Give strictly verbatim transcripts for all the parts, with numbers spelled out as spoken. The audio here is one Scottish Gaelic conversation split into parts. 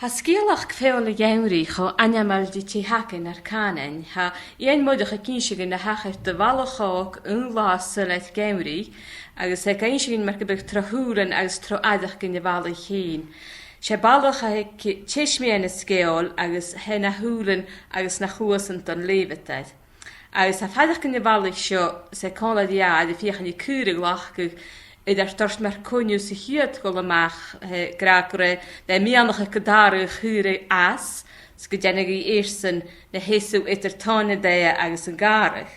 Tha sgeulachd feòil a' gheamhraidh cho ainmeil ri tè th' againn nar cànain. Tha Iain Moireach ag innse dhuinn na thachair do bhalach òg aon latha soilleir geamhraidh, agus tha e ag innse dhuinn mar gum biodh tro shùilean agus tro fhaireachdainn a' bhalaich fhèin. 'S e balach a th' aig teis-meadhan na sgeòil agus tha e na shùilean agus na chluasan don leughadair. Agus tha faireachdainn a' bhalaich seo, 's e còmhla ri athair, a' feuchainn ri caora a ghlacadh air ar toirt mar coinneamh sa chiad dol a-mach, eh, ag ràdh gur e, bha e a' miannachadh gun tàradh a chaora às, 's gun dèanadh i airson na sheasamh eadar Tòin an Dàimh agus an gàrradh.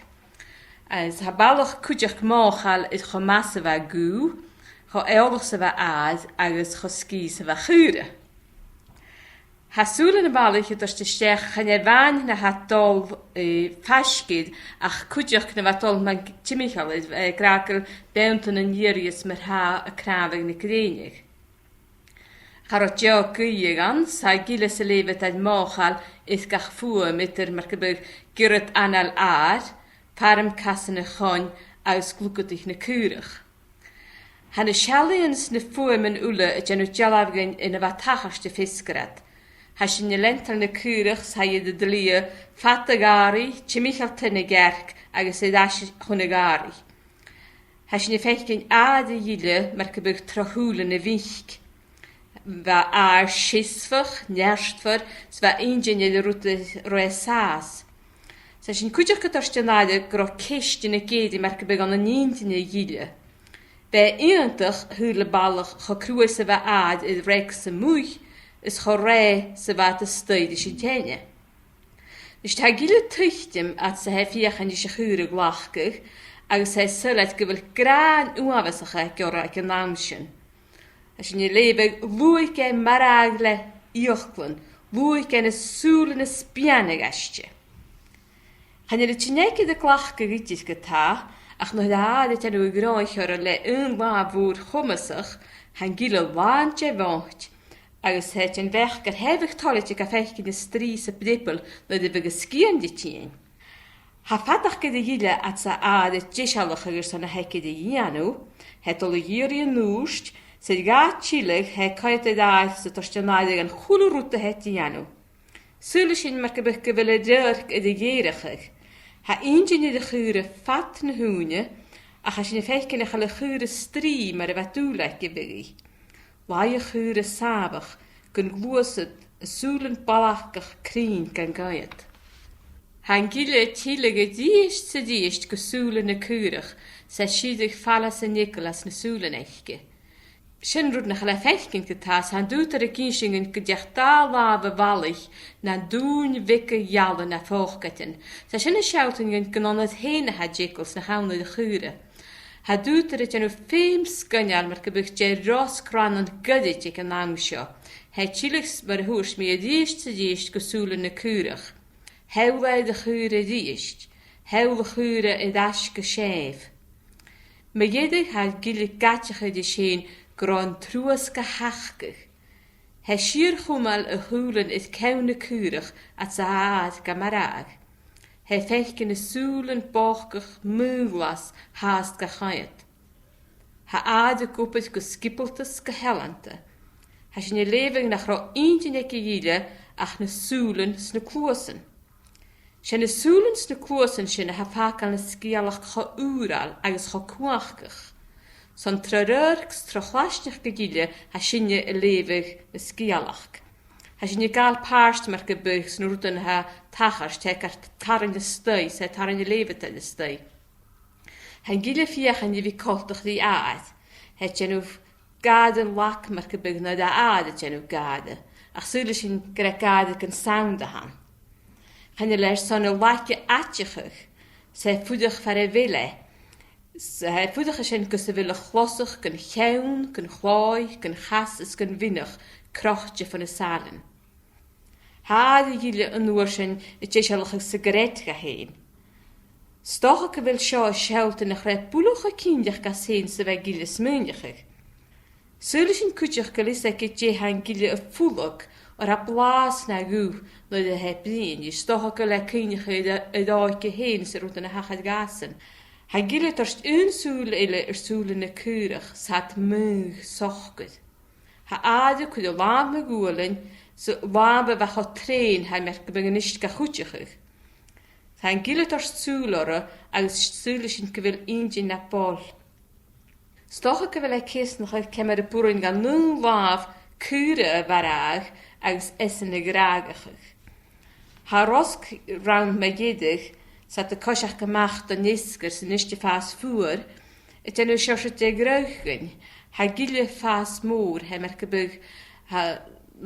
Agus tha balach cuideachd mothachail air cho math 's a bha guth, cho eòlach 's a bha athair agus cho sgìth 's a bha a chaora. Tha sùilean a' bhalaich a' toirt a-steach, chan e a-mhàin na tha dol, eh, faisg air, ach cuideachd na bha dol mun timcheall air, eh, ag ràdh gu bheanntan an iarraidh is mar-thà a' cnàmhadh na grèine. Cha robh deagh ghuidhe ann, 's tha Gille 's a leughadair mothachail air gach fuaim eadar mar gum biodh giorrad anail adhair, farm casan a' choin agus glugadaich na caorach. Tha na seallaidhean 's na fuaimean uile a' dèanamh dealbh dhuinn air na bha a' tachairt a' feasgar iad. Tha sinn a' leantainn na caorach 's tha i air a dleadh fad a' ghàrraidh, timcheall taigh na ghearc agus air ais chun a' ghàrraidh. Tha sinn a' faicinn athair Ghille mar gum biodh tro shùilean a' mhic. Bha athair seasmhach, neartmhor, 's bha inntinn air an rud a robh e an sàs. 'S tha sinn cuideachd a' toirt an aire gun robh ceistean ag èirigh mar gum biodh ann an inntinn Ghille. Bha e iongantach, shaoil am balach, cho cruaidh 's a bha athair air reic 's a-muigh, is cho rèidh 's a bha iad a-staigh ris an teine. Is tha Gille a' tuiteam fhad 's a tha e a' feuchainn ris a' chaora a ghlacadh, agus tha e soilleir gu bheil gràin uabhasach aige orra aig an àm sin. Tha sinn a' leughadh, luaidh e marbhadh le fhiaclan, luaidh e na sùilean as beagan aiste. Chan eil an teine aige air a ghlacadh idir ge-tà, ach nuair a tha athair a' dèanamh a' ghnothach orra le aon latha mhòr chomasach, tha Gille làn de mhoit, agus tha e den bheachd gur e a bhiodh toilichte ga faicinn a' strì 's a' breabal nuair a bhiodh an sgian ri tighinn. Tha fadachd air Ghille fhad 's a tha athair air deisealachadh airson na th' aige ri dhèanamh, tha e a' dol a dh'iarraidh an ùirt, 's air dha tilleadh tha e a' coimhead air athair 's a' toirt an aire dhan a h-uile rud a tha e a' dèanamh. Saoilidh sinn mar gum biodh gu bheil an radharc air a dhèireachadh. Tha inntinn air a' chaora fad na h-ùine, ach tha sinn a' faicinn nach eil a' chaora a' strì mar a bha dùil aige a bhith. Laigh a' chaora sàmhach, gun gluasad, a sùilean balachdach cruinn gan coimhead. Tha Gille a' tilleadh a-rithist 's a-rithist gu sùilean na caorach, 's e a' sireadh fala san eagal às na sùilean aice. Sin rud nach eil e a' faicinn ge-tà, 's tha an t-ùghdar ag innse dhuinn gun deach dà làmh a' bhalaich nan dùin bheaga gheala na phòcaidean. 'S tha sin a' sealltainn dhuinn gun ann air fhèin a tha an t-eagal 's nach ann air a' chaora. Tha an t-ùghdar a' dèanamh feum sgoinneil mar gum biodh e air rosg rannan goirid aig an àm seo. Tha e a' tilleadh, mar a thuirt mi, a-rithist 's a-rithist gu sùilean na caorach. Shamhlaidh e a' chaora a-rithist. Shamhlaidh a' chaora air ais gu sèimh. Mu dheireadh tha Gille ag aideachadh ris fhèin gun robh an truas ga sheachnadh. Tha e a' sìor-chumail a shùilean air ceann na caorach fhad 's a tha athair ga marbhadh. Tha e a' faicinn na sùilean bòcach maothghlas fhathast ga choimhead. Tha athair ag obair gu sgiobalta 's gu seallanta. Tha sinn a' leughadh nach robh inntinn aig Ghille ach na sùilean 's na cluasan. 'S e na sùilean 's na cluasan sin a tha a' fàgail na sgeulachd cho ùrail agus cho cumhachdach. 'S ann tro radharc 's tro chlaisneachd Ghille a tha sinne a' leughadh na sgeulachd. Tha sinne a' gabhail pàirt mar gum biodh sna rudan a tha a' tachairt, tha e gar tarraing a-staigh, 's e a' tarraing an leughadair a-staigh. Tha Gille a' feuchainn ri bhith coltach ri athair. Tha e a' dèanamh gàire an lag mar gum biodh nuair a tha athair a' dèanamh gàire, ach saoilidh sinn gur e gàire gun sound a th' ann. Chan eil e airson an lag a aideachadh, 's e a' fuireach far a bheil e. 'S e a' fuireach an sin gus am bi a' chlosach gun cheann, gun chlòimh, gun chas is gun mhionach crochte fon a' salann. Tha athair Ghille an uair sin a' deisealachadh saigaret dha fhèin. 'S dòcha gu bheil seo a' sealltainn nach robh e buileach cho cinnteach dhas fhèin 's a bha Gille a' smaoineachadh. Saoilidh sinn cuideachd gu bheil fhios aige dè tha an Gille a' fulang, oir tha blàths na ghuth nuair a tha e a' bruidhinn, is dòcha gu bheil e a' cuimhneachadh air, air òige fhèin 's air rudan a thachair dhàsan. Tha an Gille a' toirt aon sùil eile air sùilean na caorach, 's iad maoth socair. Tha athair a' cur a làmh mu ghualainn, 'S e làmh a bha cho treun, tha e mar gum biodh an uisge ga chuideachadh. Tha an gille a' toirt sùil oirre agus saoilidh sinn gu bheil inntinn na b' fheàrr. 'S dòcha gu bheil e a' ceasnachadh ciamar a b' urrainn dhan aon làmh caora a mharbhadh agus esan a ghràdhachadh. Tha rosg rann mu dheireadh, 's iad a' coiseachd a-mach don fheasgar san uisge a' fàs fuar, a' dèanamh seòrsa de dhraoidhean. Tha an gille a' fàs mòr, tha e mar gum biodh, tha an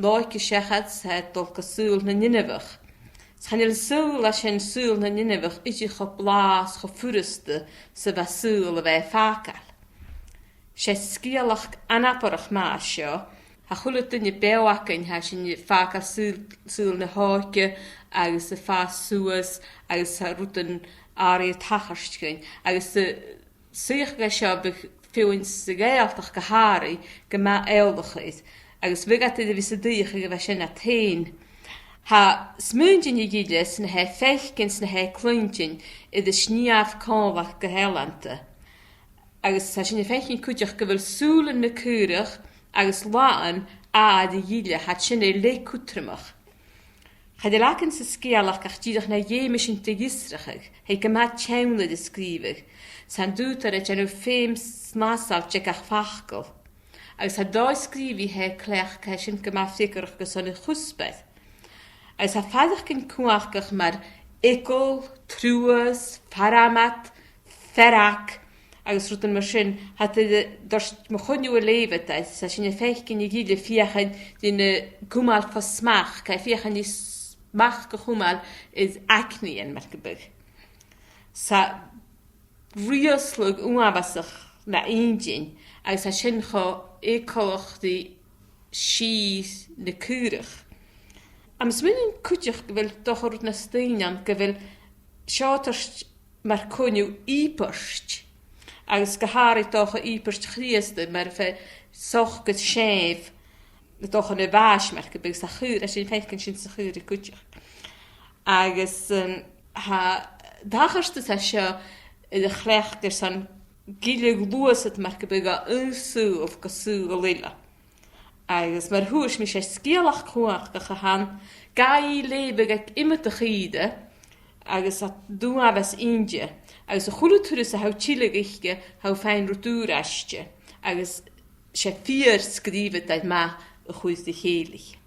làice seachad, 's tha e a' dol gu saoghal nan inbheach. 'S chan eil an saoghal a tha sin, saoghal nan inbheach, idir cho blàth 's cho furasta 's a bha saoghal a bha e a' fàgail. 'S e sgeulachd anabarrach math seo. Tha a h-uile duine beò againn, tha sinn a' fàgail saoghal, saoghal na h-òige agus a' fàs suas agus tha rudan àraidh a' tachairt dhuinn. Agus a' suidheachadh seo bhiodh feadhainn sa Ghàidhealtachd gu h-àraidh gu math eòlach air, agus bhiodh iad air a bhith 's a' dùsgadh a bha sin iad fhèin. Tha smaointean a' ghille 's na tha e a' faicinn 's na tha e a' cluinntinn air a snìomh còmhla gu h-ealanta. Agus tha sinn a' faicinn cuideachd gu bheil sùilean na caorach agus làmhan a' ghille, tha iad sin air leth cudromach. Chan eil againn san sgeulachd ach dìreach na dh'fheumas sinn dìoslachadh, tha e gu math teann air a sgrìobhadh, 's tha an t-ùghdar a' dèanamh feum snasail de gach facal. Agus tha dòigh sgrìobhaidh a tha e a' cleachdadh, tha sin gu math freagarrach gu son a' chuspair. Agus tha faireachdainn cumhachdach mar eagal, truas, farmad, fearg, agus rudan mar sin, tha iad a' toirt mo choinneamh a' leughadh iad, 's tha sinn a' faicinn a' ghille a' feuchainn ri na cumail fo smachd, a' feuchainn ri smachd a chumail air aignean mar gum biodh. 'S e riaghladh uabhasach na inntinn, agus tha sin cho eagalach ri sìth na caorach. Tha mi a' smaoineachadh cuideachd gu bheil, 's dòcha, rud nas doimhne ann gu bheil seo a' toirt mar choinneamh ìobairt, agus gu h-àraidh 's dòcha ìobairt Chrìosda, mar a bha e a' socair sèimh, 's dòcha na bhàis mar gum biodh, sa chaora, tha sinn a' faicinn sin sa chaora cuideachd. Agus, um, tha an tachartas a tha seo air a chleachdadh airson gille a ghluasad mar gum biodh o aon saoghal gu saoghal eile. Agus mar a thuirt mi, 's e sgeulachd chumhachdach a th' ann, ga leughadh aig iomadach ìre, agus a tha uabhas innte, agus a h-uile turas a tha thu a' tilleadh thuice, tha thu a' faighinn rud ùr aiste, agus 's e fìor sgrìobhadair math a chuireas ri chèile i.